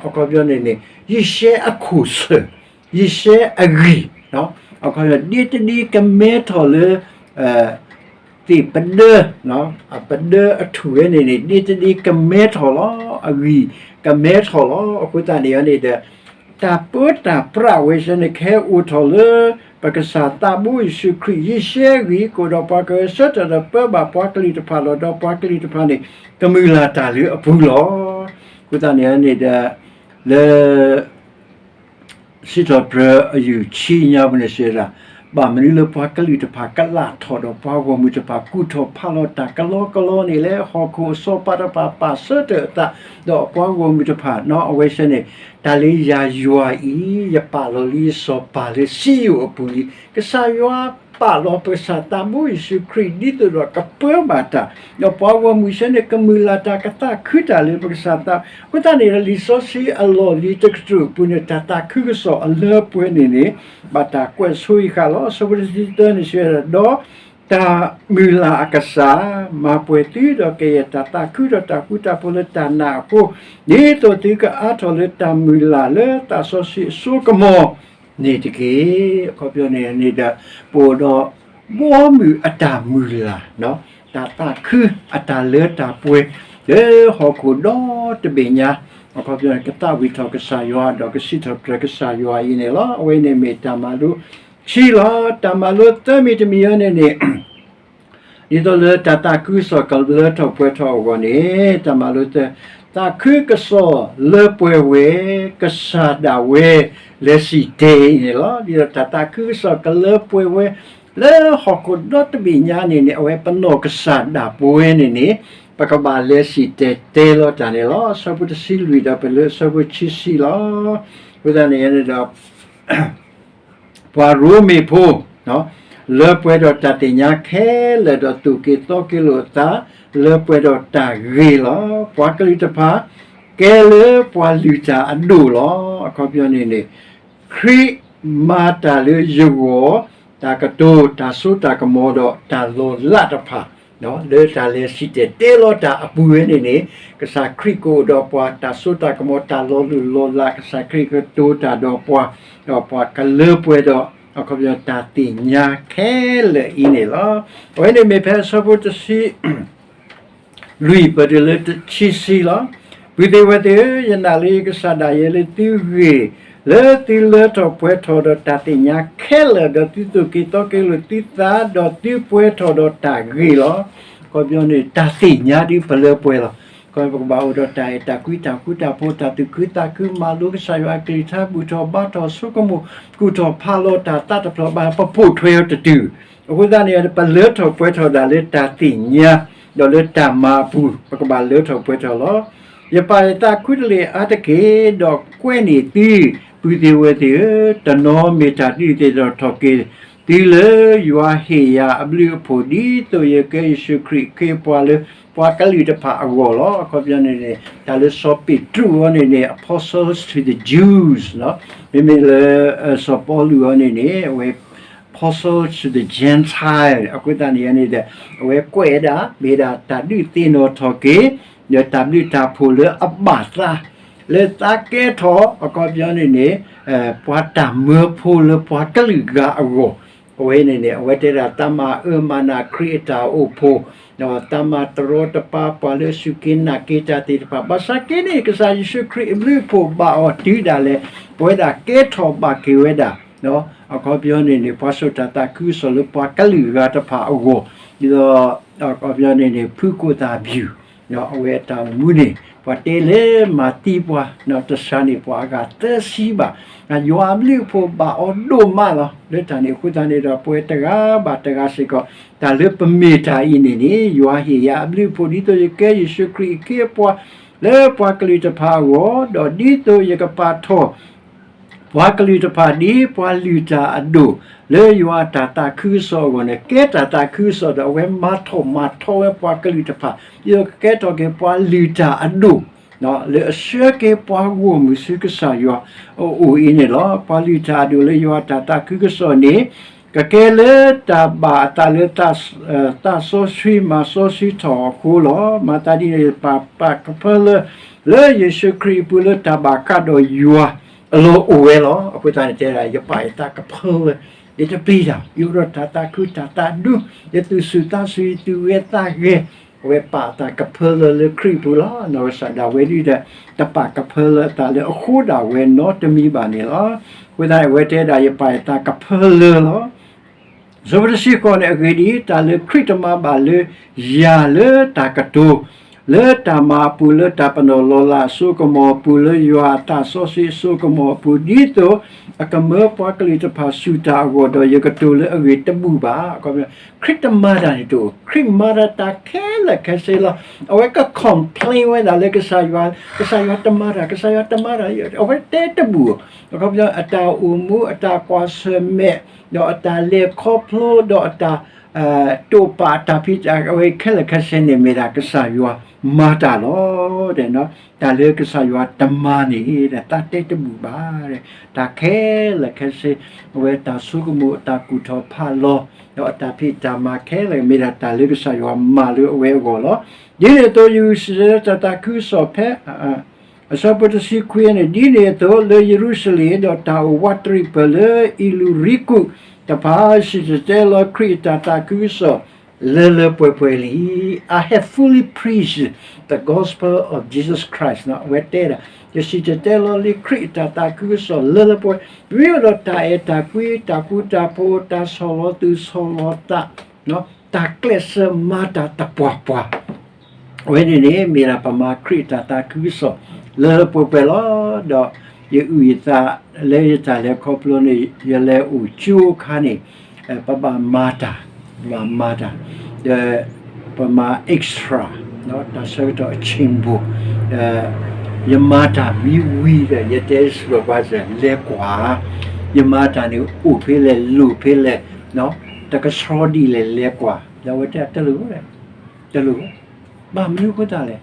အခီပညီန့ၣ်န့ၣ် ယံၤၡဲအခိၣ်ဆၢၣ်, ယံၤၡဲအဂံၢ်, အခီပညီ ဒ့တဒ့ကမဲထီၣ်လၢ သ့ၣ်ပဒၢ, အပဒၢအထူၣ်ဝဲန့ၣ်န့ၣ် ဒ့တဒ့ကမဲထီၣ်လီၤ, အဂံၢ်ကမဲထီၣ်လီၤ. အဃိသတးန့ၣ်န့ၣ်ဒီး တၢ်ပၢတၢ်ပြးဝဲဆၢန့ၣ် ကဟဲအိၣ်ထီၣ်လၢ ပကစၢ်သးဘိယ့ၣ်ၡူးခရံာ် ယံၤၡဲအဂံၢ်ကအိၣ်ဒီး ပှၤကဂဲၤဆၢထၢၣ်ဒီးပၢဘၣ်ပှၤကလုာ်တဖၣ်လီၤ. ဒီးပှၤကလုာ်တဖၣ်န့ၣ် ကမုၢ်လၢ်တၢ်လၢအပူၤလီၤ. အဃိသတးန့ၣ်န့ၣ်ဒီး လၢ စံးထီၣ်ပတြၢၤအယုၢ်ဆံညါပူၤန့ၣ်စံးဝဲဒၣ်, ဘၣ်မနုၤလၢပှၤကလုာ်တဖၣ်ကလးထီၣ်ဒီးပှၤဂီၢ်မုၢ်တဖၣ် ကူၣ်ထီၣ်ဖးလီၤတၢ်ကလီကလီန့ၣ်လဲၣ်. ဟီၣ်ခိၣ်အစီၤပၤတဖၣ်ပာ်ဆၢထၢၣ်အသး ဒီးပှၤဂီၢ်မုၢ်တဖၣ်နီၤ အဝဲဆၢန့ၣ် တၢ်လၢယၤယွၤအံၤ ယပာ်လီၤလံယစီၤပၤလၢစံယိၣ်အပူၤလံ. ကစၢ်ယွၤပာ်လီၤပကစၢ်သးဘိယ့ၣ်ၡူးခရံာ် ဒ်သိးဒီးကပၢဘၣ်တၢ်, ဒီးပှၤဂီၢ်မုၢ်ဆၢန့ၣ် ကမုၢ်လၢ်တၢ်ကသးခုတၢ်လၢပကစၢ်သး, အဃိသတးန့ၣ်ဒီး လံာ်စီဆှံအလီၢ်လံၤတကတြူၢ်အပူၤန့ၣ် တၢ်သးခုကစီၣ်အလၢပှဲၤန့ၣ်န့ၣ် ဘၣ်တၢ်ကွဲးဆိယံာ်ဃာ်လီၤ. အဆၢဖိတဆံသၢန့ၣ်စံးဝဲဒၣ်, ဒီးတၢ်မုၢ်လၢ်အကစၢ် မၤပှဲၤသုဒီးကယဲၢ်တၢ်သးခုဒီးတၢ်ဃူတၢ်ဖိးလၢတၢ်နာ်အဃိ, ဒ်သိးသုကအါထီၣ်လၢတၢ်မုၢ်လၢ်လၢသးစီဆှံအစိကမီၤန့ၣ်တက့ၢ်. အခီပညီန့ၣ်န့ၣ်ဒီး ပအိၣ်ဒီး ဘီမုၢ်အတၢ်မုၢ်လၢ်, တၢ်သးခုအတၢ်လၢတၢ်ပှဲၤ လၢဟီၣ်ခိၣ်ဒီတဘ့ၣ်ညါ, အခီပညီန့ၣ် ကသးဝံၣ်ထီၣ်ကစၢ်ယွၤ ဒီးကစံးထီၣ်ပတြၢၤကစၢ်ယွၤအံၤန့ၣ်လီၤ. အဝဲန့ၣ်မ့ၢ်တၢ်မၤလိခံလီၤ. တၢ်မၤလိသၢမံၤတမံၤအံၤန့ၣ်န့ၣ် ဒ်သိးလၢတၢ်သးခုကစီၣ်ကလၢထီၣ်ပှဲၤထီၣ်အဂီၢ်န့ၣ် တၢ်မၤလိသၢ, သးခုကစီၣ်လၢပှဲၤဝဲ ကစၢ်ဒၣ်ဝဲလဲၤစံၣ်တဲၤအံၤန့ၣ်လီၤ. ဒ်သိးတၢ်သးခုကစီၣ်ကလၢပှဲၤဝဲ လၢဟီၣ်ခိၣ်ဒီတဘ့ၣ်ညါန့ၣ်န့ၣ် အဝဲပနီၢ်ကစၢ်ဒၣ်ပဝဲန့ၣ်န့ၣ် ပကဘၣ်လဲၤစံၣ်တဲၤတဲလီၤတၢ်န့ၣ်လီၤ. အဆၢဖိတဆံလွံၢ်ဒီးပလၢအဆၢဖိခံဆံလီၤ. အဃိသတးန့ၣ်န့ၣ်ဒီး ပှၤရိမ့ၤဖိ လၢပှဲၤဒီးတၢ်သ့ၣ်ညါခဲလၢာ်ဒီးသိၣ်က့ၤသီက့ၤလိာ်အသး လၢပှဲၤဒီးတၢ်ဂ့ၤလီၤ. ပှၤကလုာ်တဖၣ် ကဲလၢပှၤလုၢ်တၢ်အဒိၣ်လီၤ. အခီပညီန့ၣ်န့ၣ် ခရံာ်မၤတၢ်လၢယဂီၢ် တၢ်ကတိၤ တၢ်စိတၢ်ကမီၤဒီးတၢ်လီၤလးတဖၣ် လၢတၢ်လဲၤစံၣ်တဲၤတဲလီၤတၢ်အပူၤဝဲန့ၣ်န့ၣ် ကစၢ်ခရံာ်ကအိၣ်ဒီးပှၤ တၢ်စိတၢ်ကမီၤ တၢ်လီၤလုၢ်လီၤလး ကစၢ်ခရံာ်ကတိၤတၢ်ဒီးပှၤ, ဒီးပှၤကလၢပှဲၤဒီး အခီပညီတၢ်သ့ၣ်ညါခဲလၢာ်အံၤန့ၣ်လီၤ. အဝဲန့ၣ်မ့ၢ်ဖဲအဆၢဖိတဆံ လွံၢ်ပတုၤလၢတဆံဆံလီၤ. ပုၢ်သ့ၣ်ဝဲၢ်သ့ၣ်ဧၢ, ယနာ်လၢယကစၢ်ဒၣ်ယဲလၢသုဂ့ၢ်, လၢသုလၢထီၣ်ပှဲၤထီၣ်ဒီးတၢ်သ့ၣ်ညါခဲလၢာ်, ဒီးသုသိၣ်က့ၤသီက့ၤလိာ်သုသး, ဒီးသုပှဲၤထီၣ်ဒီးတၢ်ဂ့ၤလီၤ. အခီပညီန့ၣ် တၢ်သ့ၣ်ညါဒ်ပလၢပှဲၤလီၤ. ခီပကဘၣ်အိၣ်ဒီးတၢ်အဲၣ်တၢ်ကွံ တၢ်ဃူတၢ်ဖိး တၢ်သူၣ်ခုသးခု မၤလိကစၢ်ယွၤအကလုၢ်ကထါ ဘူၣ်ထီၣ်ဘါထီၣ်ဆိကမိၣ် ကူၣ်ထီၣ်ဖးလီၤတၢ်သးတဖျၢၣ်ဘၣ် ပပိာ်ထွဲအီၤတတုၤ အဃိသတးန့ၣ် ပလၢထီၣ်ပှဲၤထီၣ်ဒၣ်လၢတၢ်သ့ၣ်ညါ ဒီးလၢတၢ်မၤအပူၤ ပကဘၣ်လၢထီၣ်ပှဲၤထီၣ်လီၤ. ယပာ်ယသးခူတလ့ၢ်အါတက့ၢ်, ဒီးကွဲးန့ၢ်သု ပုၢ်သ့ၣ်ဝဲၢ်သ့ၣ်ဧၢ, တနီၤမ့ၢ်တၢ်ဒုးသ့ၣ်နီၣ်ထီၣ်က့ၤသုလၢ ယွၤဟ့ၣ်ယၤအဘျုးအဖှိၣ် ဒ်သိးယကဲယ့ၣ်ၡူးခရံာ်အခ့အပှၤလၢ ပှၤကလုာ်တဖၣ်အဂီၢ်လီၤ. အခီပညီန့ၣ်န့ၣ် တၢ်လၢစီၤပ့းတရူးအီၤန့ၣ်န့ၣ် apostles to the Jews မ့မ့ၢ်လၢ စီၤပီလူးအီၤန့ၣ်န့ၣ် အဝဲ apostles to the Gentile အဃိသတးန့ၣ်န့ၣ်ဒီး အဝဲကွဲးဝဲဒၣ် မ့ၢ်ဒၣ်တၢ်ဒုးသ့ၣ်နီၣ်ထီၣ်က့ၤ ဒီးတၢ်ဘျုးတၢ်ဖှိၣ်လၢအဘၣ်သး လၢသးကဲထီၣ် အခီပညီန့ၣ်န့ၣ် ပှၤတၢ်မၢဖိလၢပှၤကလုာ်ဂၤအဂီၢ် အဝဲန့ၣ်န့ၣ် အဝဲတဲဒၣ် သးမၤအၢမၤနးခရံာ်အတၢ်အိၣ်ဖှိၣ်, ဒီးသးမၤတရီတပါပှၤလၢအစူၢ်က့ၤနာ်က့ၤတၢ်သ့ၣ်တဖၣ်, ဘၣ်ဆၣ်က့န့ၣ် ကစၢ်ယ့ၣ်ၡူးခရံာ်အဘျုးအဖှိၣ်ဘၣ်အီၤတုၤဒၣ်လဲာ် ပဝဲဒၣ်ကဲထီၣ်ဘၣ်က့ၤဝဲဒၣ် အခီပညီန့ၣ်န့ၣ် ပှၤစိာ်တၢ်သးခုကစီၣ်လၢပှၤကလုာ်ဂၤတဖၣ်အဂီၢ်, ဒ်သိး အခီပညီန့ၣ်န့ၣ် ဖုကိၣ်သၣ်ဘျုး အဝဲအတၢ်အိၣ်မူန့ၣ် ပှၤတဲလၢမၤသံပှၤ တစှၤန့ၢ်ပှၤအဂၤသၢဆံဘၣ်, ယွၤအဘျုးအဖှိၣ်ဘၣ်အီၤဒိၣ်မးလီၤ. လၢတၢ်န့ၣ်အဃိသတးန့ၣ်ဒီး ပဝဲတဂၤဘၣ်တဂၤစ့ၢ်ကီး တၢ်လၢပမ့ၢ်တၢ်အံၤန့ၣ်န့ၣ် ယွၤဟ့ၣ်ယၤအဘျုးအဖှိၣ် ဒ်သိးယကဲယ့ၣ်ၡူးခရံာ်အခ့အပှၤ လၢပှၤကလုာ်တဖၣ်အဂီၢ်, ဒီးဒ်သိးယကပာ်ထီၣ် ပှၤကလုာ်တဖၣ်ဒ်ပှၤလုၢ်တၢ်အဒိၣ် လၢယွၤအတၢ်သးခုကစီၣ်အဂီၢ်န့ၣ် ကဲတၢ်သးခုကစီၣ်ဒီး အဝဲမၤထီၣ်မၤထီဝဲပှၤကလုာ်တဖၣ် ဒ်သိးကကဲထီၣ်က့ၤပှၤလုၢ်တၢ်အဒိၣ် လၢအဆှၢက့ၤပှၤဂီၢ်မုၢ်ဆူကစၢ်ယွၤအအိၣ်အံၤန့ၣ်လီၤ. ပှၤလုၢ်တၢ်အဒိၣ်လၢယွၤအတၢ်သးခုကစီၣ်န့ၣ် ကကဲလၢတၢ်ဘၣ်အသးလၢ သးစီဆှံမၤစီဆှံထီၣ်အဃိလီၤ. မၤသးဒ်န့ၣ် ပာ်ပာ်ကဖၢလၢ လၢယ့ၣ်ၡူးခရံာ်အပူၤ လၢတၢ်ဘၣ်ဃးဒီးယွၤအလီၢ်အိၣ်ဝဲလီၤ. အဃိသတးန့ၣ်တဲဒၣ် ယပာ်ယသးကဖၢလၢ ယတပျံၤတၢ် ယအိၣ်ဒီးတၢ်သးခုတၢ်သးဒူ ယသူၣ်ဆူၣ်သးဆူၣ် ယသူၣ်ဂဲၤသးဂဲၤ အဝဲပာ်အသးကဖၢလၢလၢခရံာ်အပူၤလီၤ. နီၢ်ကစၢ်ဒၣ်ဝဲဒၣ်ဒီး တပာ်ကဖၢလၢအသးလၢအဃိဒၣ်ဝဲနီတမံၤဘၣ်န့ၣ်လီၤ. အဃိသတးန့ၣ် အဝဲတဲဒၣ် ယပာ်ယသးကဖၢလၢလီၤ. အဆၢဖိတဆံဃိးန့ၣ် အဂ့ၢ်ဒ်အံၤ, တၢ်လၢခရံာ်တမၤဘၣ်လၢယၤလၢတၢ်ကတိၤ, လၢတၢ်မၤအပူၤ, လၢတၢ်ပနီၣ်လီၤလးအစိကမီၤအပူၤ, လၢယွၤအသးစီဆှံအစိကမီၤအပူၤ, ဒ်သိးအကမၢပှၤကလုာ်တဖၣ်ဆူၣ်တၢ်အဂီၢ်ဒီး ယကတိၤလၢအဂ့ၢ်တဘူၣ်ဘၣ်. ခရံာ်တမၤတၢ်န့ၣ်တအိၣ်, ခရံာ်မၤတၢ်တၢ်ခဲလၢာ်ခဲဆ့လီၤ. အဝဲက complain ဝဲဒၣ်လၢကစၢ်ယွၤ, ကစၢ်ယွၤတမၤတၢ်, ကစၢ်ယွၤတမၤတၢ်, အဝဲတဲတဘူၣ်, အခီပညီ အတၢ်အိၣ်မူ, အတၢ်ကွၢ်ဆၢၣ်မဲာ်, ဒီးအတၢ်လဲၤခီဖျိ, ဒီးအတၢ် တိာ်ပာ်အတၢ်ဖံးတၢ် အဝဲခဲလၢာ်ခဲဆ့န့ၣ် မ့ၢ်ဒၣ်ကစၢ်ယွၤမၤတၢ်လီၤ. တၢ်လၢကစၢ်ယွၤတမၤန့ၣ် သးတဲတဘူၣ်ဘၣ်. တၢ်ခဲလၢာ်ခဲဆ့, အဝဲတၢ်ဆိကမိၣ်, အတၢ်ကူၣ်ထီၣ်ဖးလီၤ, ဒီးအတၢ်ဖံးတၢ်မၤခဲလၢာ် မ့ၢ်ဒၣ်တၢ်လၢကစၢ်ယွၤမၤလၢအဝဲအဂီၢ်လီၤ. ဒ်န့ၣ်အသိး ယဂုာ်ဆူၣ်တၢ်သးခုကစီၣ်ဖဲ အဆၢဖိတဆံခွံန့ၣ်, ဒ်န့ၣ်အသိး လၢယရူၤၡလ့ၣ် ဒီးတၢ်အိၣ်ဝးတရံးပၢၢ်လၢအံၤလူၤရံကူးတဖၣ် စံၣ်တဲၤတဲလီၤခရံာ်အတၢ်သးခုကစီၣ် လၢလၢပှဲၤပှဲၤလံ. I have fully preached the gospel of Jesus Christ အဝဲတဲဒၣ်, ယစံၣ်တဲၤတဲလီၤလံခရံာ်အတၢ်သးခုကစီၣ်လၢလၢပှဲၤပှဲၤ, မ့ၢ်အိၣ်ဒီးတၢ်အဲၣ်တၢ်ကွံ, တၢ်ဃူတၢ်ဖိး, တၢ်ဆီၣ်လီၤသူၣ်ဆီၣ်လီၤသး, တၢ်ကျဲးစၢးမၤတၢ်သပှၢ်ပှၢ် အဝဲန့ၣ်န့ၣ် မ့ၢ်ဒၣ်ပမၤခရံာ်အတၢ်သးခုကစီၣ် လၢလၢပှဲၤပှဲၤလီၤ. ဒီးယအုၣ်ယသးလၢယတၢ်လဲၤခီဖျိန့ၣ် ယလဲၤအိၣ်ကၠိအခါန့ၣ် ပဘၣ်မၤတၢ်, ပဘၣ်မၤတၢ်, ဒီးပမၤ extra တၢ်ဆၢကတီၢ်အဆ့ၣ်ဘိၣ်, ယမၤတၢ်မ့ၢ်ဝံၤဒီး ယတဲ supervisor လဲၤကွၢ်, ယမၤတၢ်န့ၣ်အိၣ်ဖဲလဲၣ် လိၣ်ဖဲလဲၣ်, တကဆှီဒ်လဲၣ် လဲၤကွၢ်, ဒီးအဝဲတဲ တလိၣ် တလိၣ်, ဘၣ်မနုၤအဃိသတးလဲၣ်,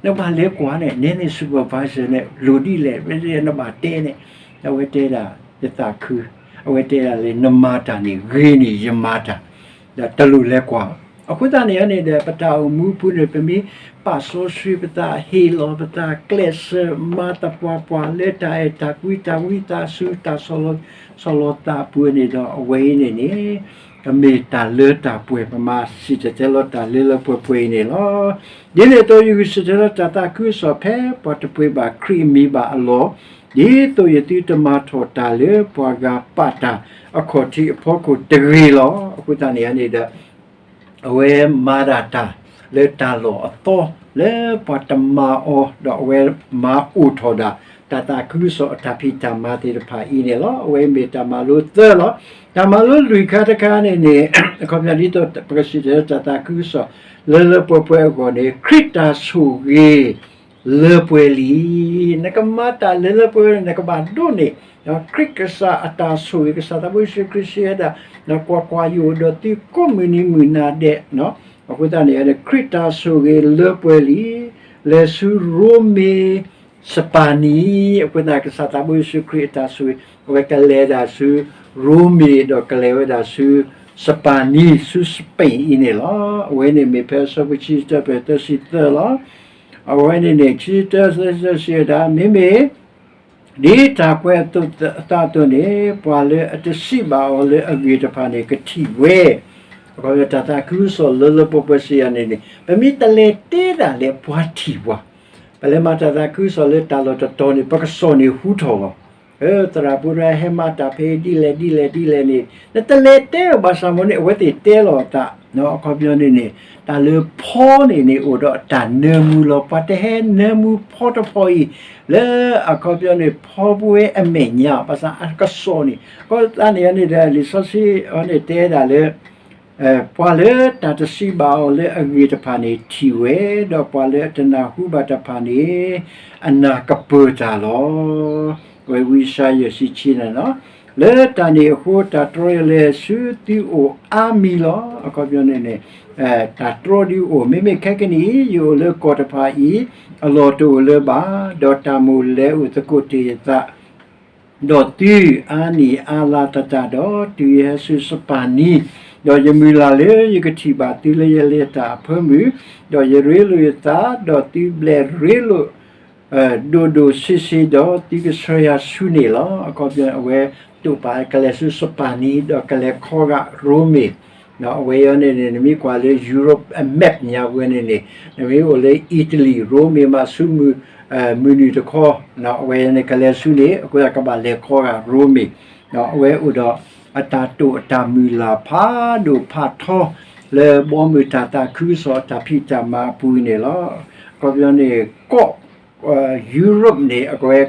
နဘၣ်လဲၤကွၢ်န့ၣ် နဲန့ၣ် supervisor န့ၣ် လိၣ်ဒ်လဲၣ် နဘၣ်တဲန့ၣ်, အဝဲတဲဒၣ် ယသးခု, အဝဲတဲဒၣ်လၢ နမၤတၢ်န့ၣ်ဂ့ၤန့ၢ်ယမၤတၢ်, ဒီးတလိၣ်လဲၤကွၢ်. အဃိသတးန့ၣ်န့ၣ်ဒီး ပတၢ်အိၣ်မူအပူၤန့ၣ် ပမ့ၢ်ပာ်စီဆှံပသး ဟ့ၣ်လီၤပသး ကျဲးစၢးမၤသပှၢ်ပှၢ်လၢတၢ်အဲၣ်တၢ်ကွံ တၢ်ဝံသးစူၤ တၢ်ဆီၣ်လီၤ ဆီၣ်လီၤသးအပူၤန့ၣ်ဒီး အဝဲအံၤန့ၣ်န့ၣ် ကမ့ၢ်တၢ်လၢတၢ်ပှဲၤ ပမၤစံၣ်တဲၤတဲလီၤတၢ်လၢလၢပှဲၤပှဲၤအံၤန့ၣ်လီၤ. ဒ်န့ၣ်အသိး ယဂုာ်စံၣ်တဲၤတဲလီၤတၢ်သးခုကစီၣ်ဖဲ ပှၤတပှ့ၤဘၣ်ခရံာ်အမံၤဘၣ်အလီၢ်, ဒ်သိးယသုတမၤထီၣ်တၢ်လၢပှၤဂၤပာ်တၢ်အခီၣ်ထံးအဖီခိၣ်တဂ့ၤလီၤ. အဃိသတးန့ၣ်န့ၣ်ဒီး အဝဲမၤဒၣ်တၢ်လၢတၢ်လီၢ်အသီ လၢပှၤတမၤအီၤ ဒီးအဝဲမၤအိၣ်ထီၣ်ဒၣ် တၢ်သးခုကစီၣ်အတၢ်ဖံးတၢ်မၤသ့ၣ်တဖၣ်အံၤန့ၣ်လီၤ. အဝဲမ့ၢ်တၢ်မၤလိသၢလီၤ. တၢ်မၤလိလွံၢ်ခါတခါန့ၣ်န့ၣ် အခီပညီဒ်သိးပကစံၣ်တဲၤတဲလီၤတၢ်သးခုကစီၣ် လၢလၢပှဲၤပှဲၤအဂီၢ်န့ၣ် ခရံာ်တၢ်ဆိၣ်ဂ့ၤ လၢပှဲၤလံ. နကမၤတၢ်လၢလၢပှဲၤပှဲၤန့ၣ် နကဘၣ်ဒိးန့ၢ် ခရံာ်ကစၢ်အတၢ်ဆိၣ်ဂ့ၤ ကစၢ်သးဘိယ့ၣ်ၡူးခရံာ်စံးဝဲဒၣ်, ကွၢ်ကွၢ်, ယအိၣ်ဒီးသုကိးမုၢ်နံၤမုၢ်နၤဒဲး. အဃိသတးန့ၣ် ခရံာ်တၢ်ဆိၣ်ဂ့ၤလၢပှဲၤလံ. လဲၤဆူရိမ့ၤ စပၤနံ, အဃိသတး ကစၢ်သးဘိယ့ၣ်ၡူးခရံာ်အတၢ်ဆိၣ်ဂ့ၤ အဝဲကလဲၤဒၣ်ဆူရိမ့ၤ ဒီးကလဲၤဝဲဒၣ်ဆူ စပၤနံ ဆူစပ့ၣ်အံၤန့ၣ်လီၤ. အဝဲန့ၣ်မ့ၢ်ဖဲအဆၢဖိဆံတၢ ဖဲသၢဆံသၢလီၤ. အဝဲန့ၣ်န့ၣ် ခံဆံတၢ သၢဆံသၢ စံးဝဲဒၣ်, မ့မ့ၢ် ဒ်တၢ်ကွဲးအသးအသိးန့ၣ် ပှၤလၢအတစံးဘၣ်အီၤလၢအဂ့ၢ်တဖၣ်န့ၣ် ကထံၣ်ဝဲ. အခီပညီ တၢ်သးခုကစီၣ်လၢလၢပှဲၤပှဲၤစံးယၤန့ၣ်န့ၣ် ပမ့ၢ်တလဲၤတဲဒၣ်လဲာ် ပှၤထံၣ်ပှၤ, ပလဲၤမၤတၢ်သးခုကစီၣ်လၢတၢ်လီၢ်တတီၤန့ၣ် ပကစီၣ်န့ၣ်ဟူထီၣ်လီၤ. သရၣ်ပူၤတဂၤဟဲမၤတၢ်ဖဲဒ်လဲၣ်ဒ်လဲၣ်ဒ်လဲၣ်န့ၣ် နတလဲၤတဲအီၤဘၣ်ဆၣ်မ့ၢ်န့ၣ် အဝဲသ့ၣ်တဲလီၤအသး. အခီပညီန့ၣ်န့ၣ် တၢ်လၢဖီန့ၣ်န့ၣ် အိၣ်ဒီးတၢ်နၢမူလီၤ. ပှၤတဟဲနၢမူဖီတဖီအံၤ လၢအခီပညီန့ၣ် ဖီပဝဲအမဲာ်ညါ ဘၣ်ဆၣ်အကစီၣ်န့ၣ် အဃိသတးန့ၣ်န့ၣ်ဒီး လံာ်စီဆှံအံၤန့ၣ်တဲဒၣ်လၢ ပှၤလၢတၢ်တစံးဘၣ်အီၤလၢအဂ့ၢ်တဖၣ်န့ၣ် ထံၣ်ဝဲ, ဒီးပှၤလၢအတနၢ်ဟူဘၣ်တဖၣ်န့ၣ် အနၢ်ကပၢၤတၢ်လီၤ. ဝဲဝံယၡါယၤ ယဲၢ်ဆံခံန့ၣ်လီၤ. လၢတၢ်န့ၣ်အဃိ တၢ်တြီယလဲၤဆူသုအိၣ်အါမံၤလီၤ. အခီပညီန့ၣ်န့ၣ် တၢ်တြီဒုးအိၣ်, မ့မ့ၢ်ခဲကနံၣ်အံၤ ယအိၣ်လၢကီၢ်တဖၣ်အံၤ အလီၢ်တအိၣ်လၢၤဘၣ်, ဒီးတၢ်မိၣ်လဲၤအိၣ်သကိးတ့ၢ်ယသး ဒီးသုအါနံၣ်အါလါသတးဒီး တုၤယဟဲဆူစပၢ်နံၤ, ဒီးယမုၢ်လၢ်လၢယကထံၣ်ဘၣ်သုလၢယလဲၤတၢ်အဖၢမုၢ်, ဒီးယရ့လိာ်ယသး, ဒီးသုဘျဲးရ့လိာ် ဒိၣ်ဒိၣ်ဆံးဆံး, ဒီးသုကဆှၢယၤဆူန့ၣ်လီၤ. အခီပညီ အဝဲတိာ်ပာ်ကလဲၤဆူစပၢ်နံၤ ဒီးကလဲၤခီဂာ်ရိမ့ၤ အဝဲအံၤန့ၣ်န့ၣ် နမ့ၢ်ကွၢ်လၢ Europe အ map ညါဝဲန့ၣ်န့ၣ် နမ့ၢ်အိၣ်လၢ Italy ရိမ့ၤမးဆူမုၢ် မုၢ်နုာ်တခီ အဝဲန့ၣ်ကလဲၤဆူန့ၣ် အဃိသတးကဘၣ်လဲၤခီဂာ်ရိမ့ၤ အဝဲအိၣ်ဒီးအတၢ်တိာ်အတၢ်မုၢ်လၢ်ဖးဒိၣ်ဖးထီ လၢဘီမုၢ်တၢ်သးခုကစီၣ်အတၢ်ဖံးတၢ်မၤအပူၤန့ၣ်လီၤ. အခီပညီန့ၣ် ကီၢ် Europe န့ၣ် အဝဲ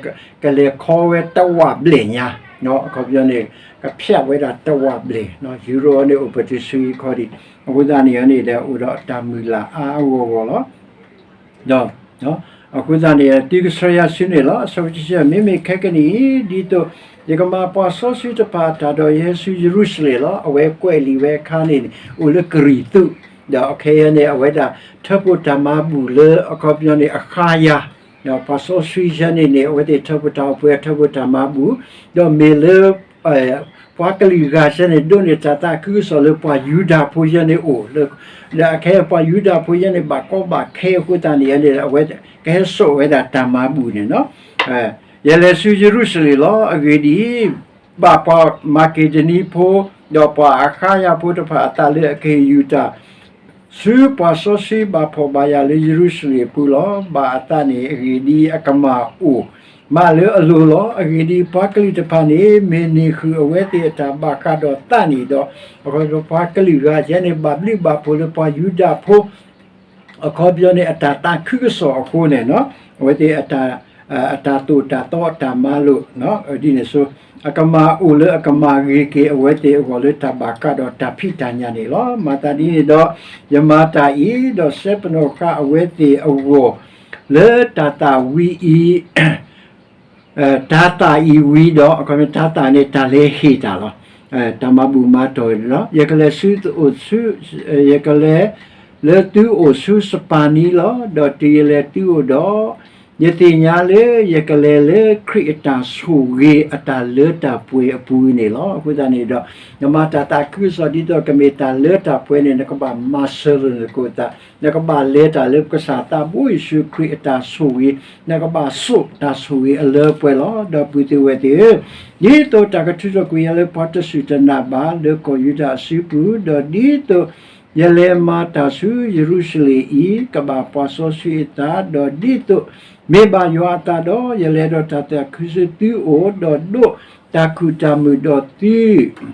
ကလဲၤခီဝဲတဝာ်ဘျဲၣ်ညါ အခီပညီန့ၣ် ကဖျဲးဝဲဒၣ်တဝာ်ဘျဲၣ် Europe န့ၣ် အိၣ်ပတုၤဆူအံၤခီဒံး အဃိသတးန့ၣ်န့ၣ်ဒီး အိၣ်ဒီးအတၢ်မုၢ်လၢ်အါအါဂီၢ်ဂီၢ်လီၤ. ဒီး အဃိသတးန့ၣ် သုကဆှၢယၤဆူန့ၣ်လီၤ. အဆၢဖိတဆံ မ့မ့ၢ်ခဲကနံၣ်အံၤ ဒ်သိးယကမၤပှၤစီဆှံတဖၣ်အတၢ်ဒီးယဟဲဆူယရူၤၡလ့ၣ်လီၤ. အဝဲကွဲးလံာ်ဝဲအခါန့ၣ်န့ၣ် အိၣ်လၢကရံၣ်သူး ဒီးခဲအံၤန့ၣ် အဝဲဒၣ်ထၢဖှိၣ်တၢ်မၤဘူၣ်လၢအခီပညီန့ၣ် အဃါယၤ ပှၤစီဆှံယဲန့ၣ်န့ၣ် အဝဲသ့ၣ်ထၢဖှိၣ်တၢ်အိၣ်ပှဲၤ ထၢဖှိၣ်တၢ်မၤဘူၣ် ဒီးမ့ၢ်လၢ ပှၤကလုာ်ဂၤယဲန့ၣ် ဒိးန့ၢ်တၢ်သးခုကစီၣ်လၢပှၤယူဒၤဖိယဲန့ၣ်အိၣ် ဒီးအခဲအံၤပှၤယူဒၤဖိယဲန့ၣ် ဘၣ်ကီဘၣ်ခဲအဃိသတးန့ၣ်န့ၣ် အဝဲကဟဲစိာ်ဝဲဒၣ်တၢ်မၤဘူၣ်န့ၣ်လီၤ. ယလဲၤဆူယရူၤၡလ့ၣ်လီၤ. အဂ့ၢ်ဒ်အံၤ, ဘၣ်ပှၤမၤက့ဒနံဖိ ဒီးပှၤအဃါယၤဖိတဖၣ်အသးလၢအကဟ့ၣ်ယူၤတၢ် ဆူပှၤစီဆှံဘၣ်ဖှီၣ်ဘၣ်ယာ်လၢယရူၤၡလ့ၣ်အပူၤလီၤ. ဘၣ်အသးန့ၣ်အဂ့ၢ်ဒ်အံၤ, အကမၢ်အိၣ်မးလၢအလိၤလီၤ. အဂ့ၢ်ဒ်အံၤ, ပှၤကလုာ်တဖၣ်န့ၣ် မ့ၢ်န့ၢ်ဃုာ်အဝဲသ့ၣ်အတၢ်ဘၣ်ဃးဒီးသးန့ၣ်ဒီး, အခီပညီ ပှၤကလုာ်ဂၤယဲန့ၣ် ဘၣ်ဘျုးဘၣ်ဖှိၣ်လၢပှၤယူဒၤဖိ အခီပညီန့ၣ် အတၢ်သးခုကစီၣ်အဃိန့ၣ်, အဝဲသ့ၣ် အတၢ်သိၣ်တၢ်သီအတၢ်မၤလိာ် ဒ်န့ၣ်အသိး, အကမၢ်အိၣ်လၢအကမၤဂ့ၤက့ၤအဝဲသ့ၣ်အဂီၢ်လၢတၢ်ဘၣ်ဃးဒီးတၢ်ဖံးတၢ်ညၣ်န့ၣ်လီၤ. မၤသးဒ်န့ၣ်ဒီး, ယမၤတၢ်အံၤ, ဒီးစဲပနီၣ်ဃာ်အဝဲသ့ၣ်အဂီၢ် လၢတၢ်သၣ်ဝံအံၤ တၤသၣ်အံၤဝံၤဒီး, အခီပညီ တၤသၣ်န့ၣ် တၢ်လဲၤဟ့ၣ်တၢ်လီၤ. တၢ်မၤဘူၣ်မၤတီၢ်န့ၣ်လီၤ. ယကလဲၤဆူသုအိၣ်ဆူ, ယကလဲၤ လၢသုအိၣ်ဆူစပၤနံလီၤ. ဒီးတုၤယလဲၤသုအိၣ်ဒီး, ယသ့ၣ်ညါလၢယကလဲၤလၢခရံာ်အတၢ်ဆိၣ်ဂ့ၤအတၢ်လၢတၢ်ပှဲၤအပူၤန့ၣ်လီၤ. အဃိသတးန့ၣ်ဒီး, နမၤတၢ်သးခုကစီၣ်ဒ်သိးကမ့ၢ်တၢ်လၢတၢ်ပှဲၤန့ၣ် နကဘၣ်မၤစၢၤလိာ်နသကိးသး, နကဘၣ်လဲၤတၢ်လၢပကစၢ်သးဘိယ့ၣ်ၡူးခရံာ်အတၢ်ဆိၣ်ဂ့ၤ, နကဘၣ်စိာ်တၢ်ဆိၣ်ဂ့ၤအလၢအပှဲၤလီၤ. ဒီပုၢ်ဝဲၢ်သ့ၣ်ဧၢ, ဒ်သိးတၢ်ကထုးထီၣ်ကွံာ်ယၤလၢပှၤတစူၢ်တနာ်ဘၣ် လၢကီၢ်ယူဒၤအစုပူၤ, ဒီးဒ်သိးယလဲၤမၤတၢ်ဆူယရူၤၡလ့ၣ်အံၤ ကဘၣ်ပှၤစီဆှံအသး, ဒီးဒ်သိးမ့ၢ်ဘၣ်ယွၤအသးဒီး, ယလဲၤဒီးတၢ်သးခုဆူသုအိၣ်, ဒီးဒိးတၢ်ခူၣ်တၢ်မုာ်ဒီးသု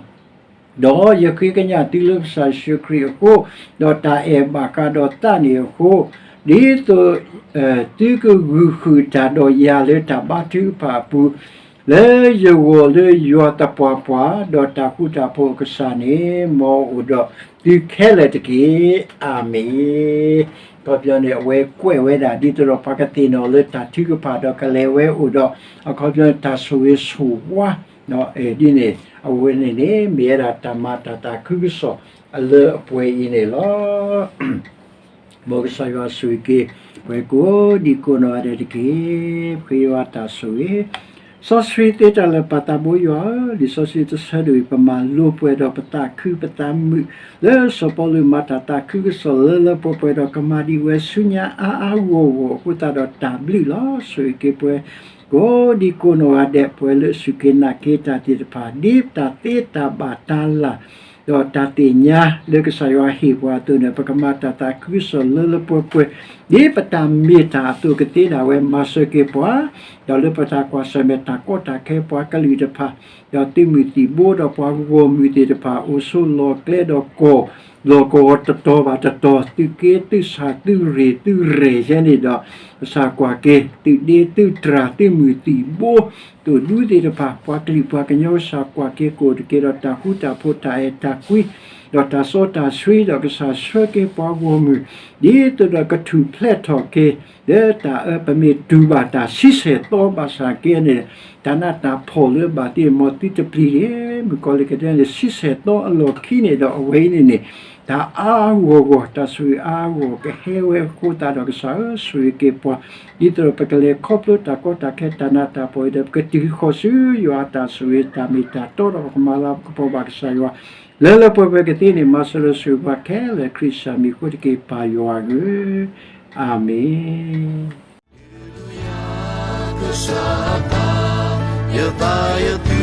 ဒီးယဃ့ကညးသုလၢကစၢ်ယ့ၣ်ၡူးခရံာ်အဃိ, ဒီးတၢ်အဲၣ်ဘၣ်ဃးဒီးသးန့ၣ်အဃိ, ဒ်သိး သုကဂုာ်ဃုာ်တၢ်ဒီးယၤလၢတၢ်ဘါထုကဖၣ်အပူၤ, လၢယဂီၢ်လၢယွၤသပှၢ်ပှၢ်, ဒီးတၢ်ဃူတၢ်ဖိးအကစၢ်န့ၣ် မ်အအိၣ်ဒီးသုခဲလၢာ်တက့ၢ်. အၤမ့ၣ်. အခီပညီန့ၣ် အဝဲကွဲးဝဲဒၣ်ဒ်သိးဒီးပှၤကသ့ၣ်နီၣ်လၢတၢ်ထုကဖၣ်ဒီးကလဲၤဝဲအိၣ်ဒီး, အခီပညီန့ၣ် တၢ်ဆိၣ်ဂ့ၤဆိၣ်ဝါ ဒ်န့ၣ်, အဝဲန့ၣ်န့ၣ် မ့ၢ်ဝဲဒၣ်တၢ်မၤတၢ်သးခုကစီၣ်အလၢအပှဲၤအံၤန့ၣ်လီၤ. မ်ကစၢ်ယွၤဆိၣ်ဂ့ၤက့ၤ ပှၤကိးဒံကိးနီၢ်ဂၤဒဲးတက့ၢ်. ပဃ့ယွၤတၢ်ဆိၣ်ဂ့ၤ, စီဆှံသ့တၢ်လၢာ်ပၢ်သးဘိယွၤဧၢ, လံာ်စီဆှံတဆၢဒိၣ်အံၤ ပမၤလိပှဲၤဒီးပသးခုပသးမုာ် လၢစီၤပီလူးမၤတၢ်သးခုကစီၣ်လၢလၢပှဲၤပှဲၤဒီး ကမၤဒံးဝဲဆူညါအါအါဂီၢ်ဂီၢ်အဃိသတးဒီးတၢ်ဘျုးလီၤ. ဆိၣ်ဂ့ၤက့ၤပှၤ ကိးဒံကိးနီၢ်ဂၤဒဲး ပှၤလၢအစူၢ်က့ၤနာ်က့ၤတၢ်သ့ၣ်တဖၣ် ဒ်တၢ်သ့တၢ်ဘၣ်တၢ်လၤ ဒီးတၢ်သ့ၣ်ညါလၢကစၢ်ယွၤဟ့ၣ်ပှၤအသိးန့ၣ် ပကမၤတၢ်သးခုကစီၣ်လၢလၢပှဲၤပှဲၤ ဒ်ပတၢ်မ့ၢ်တၢ်အသိးကသ့ဒၣ်ဝဲ မၤစၢၤက့ၤပှၤ ဒီးလၢပတၢ်ကွၢ်ဆၢၣ်မဲာ်တၢ်ကီတၢ်ခဲပှၤကလုာ်တဖၣ် ဒီးသုးမုၢ်သံၣ်ဘိဒီးပှၤဂီၢ်မုၢ်သ့ၣ်တဖၣ် အိၣ်ဆိးလီၢ်ကျဲဒီးကီၢ် လီၢ်ကဝီၤတတီၤဘၣ်တတီၤ သုးက့သုးဆၣ်သုးရ့ၣ်သုးရဲၣ်ယဲန့ၣ်ဒီး ကစၢ်ကွၢ်က့ၤ သုးဒ့သုးတြၢ်သုးမုၢ်သံၣ်ဘိ သုးဒူသ့ၣ်တဖၣ် ပှၤကလုာ်ပှၤကညီကစၢ်ကွၢ်က့ၤ ကအိၣ်တက့ၢ်ဒီးတၢ်ဃူတၢ်ဖိးတၢ်အဲၣ်တၢ်ကွံ ဒီးတၢ်စီတၢ်ဆှံ ဒီးကစၢ်ဆှၢက့ၤပှၤဂီၢ်မုၢ် ဒ်သိးဒီးကထူၣ်ဖျဲးထီၣ်က့ၤ လၢတၢ်အၢ ပမ့ၢ်တူၢ်ဘၣ်တၢ်ဆံဆဲၣ်သီဘၣ်ဆၣ်က့န့ၣ် တၢ်နးတၢ်ဖှီၣ်လၢဘၣ်သ့ၣ် မ်သုတပျံၤတဂ့ၤ. မုၣ်ကီၤလံၢ်ကဒဲန့ၣ် ဆံဆဲၣ်သီအလီၢ်ခံန့ၣ်ဒီး အဝဲအံၤန့ၣ်န့ၣ် တၢ်အါအါဂီၢ်ဂီၢ် တၢ်ဆိၣ်ဂ့ၤအါအါဂီၢ်ဂီၢ် ကဟဲဝဲအဃိသတးဒီး ကစၢ်ဧၢ ဆိၣ်ဂ့ၤက့ၤပှၤ ဒ်သိးဒီးပကလဲၤခီဖျိတၢ်ကီတၢ်ခဲ တၢ်နးတၢ်ဖှီၣ်အံၤဒီး ပကတုၤဃီၤဆူယွၤအတၢ်ဆိၣ်ဂ့ၤ တၢ်မ့ၢ်တၢ်တီဒီး ပကမၤလၤကပီၤဘၣ်ကစၢ်ယွၤ လၢလၢပှဲၤပှဲၤကသ့န့ၣ် မၤစၢၤဒီးဆိၣ်ဂ့ၤပှၤခဲလၢာ် ခရံာ်ကစၢ်မံၤအဃိတက့ၢ် ပၢ်ယွၤဧၢ, အၤမ့ၣ်. ကစၢ်အသး ယသးယသ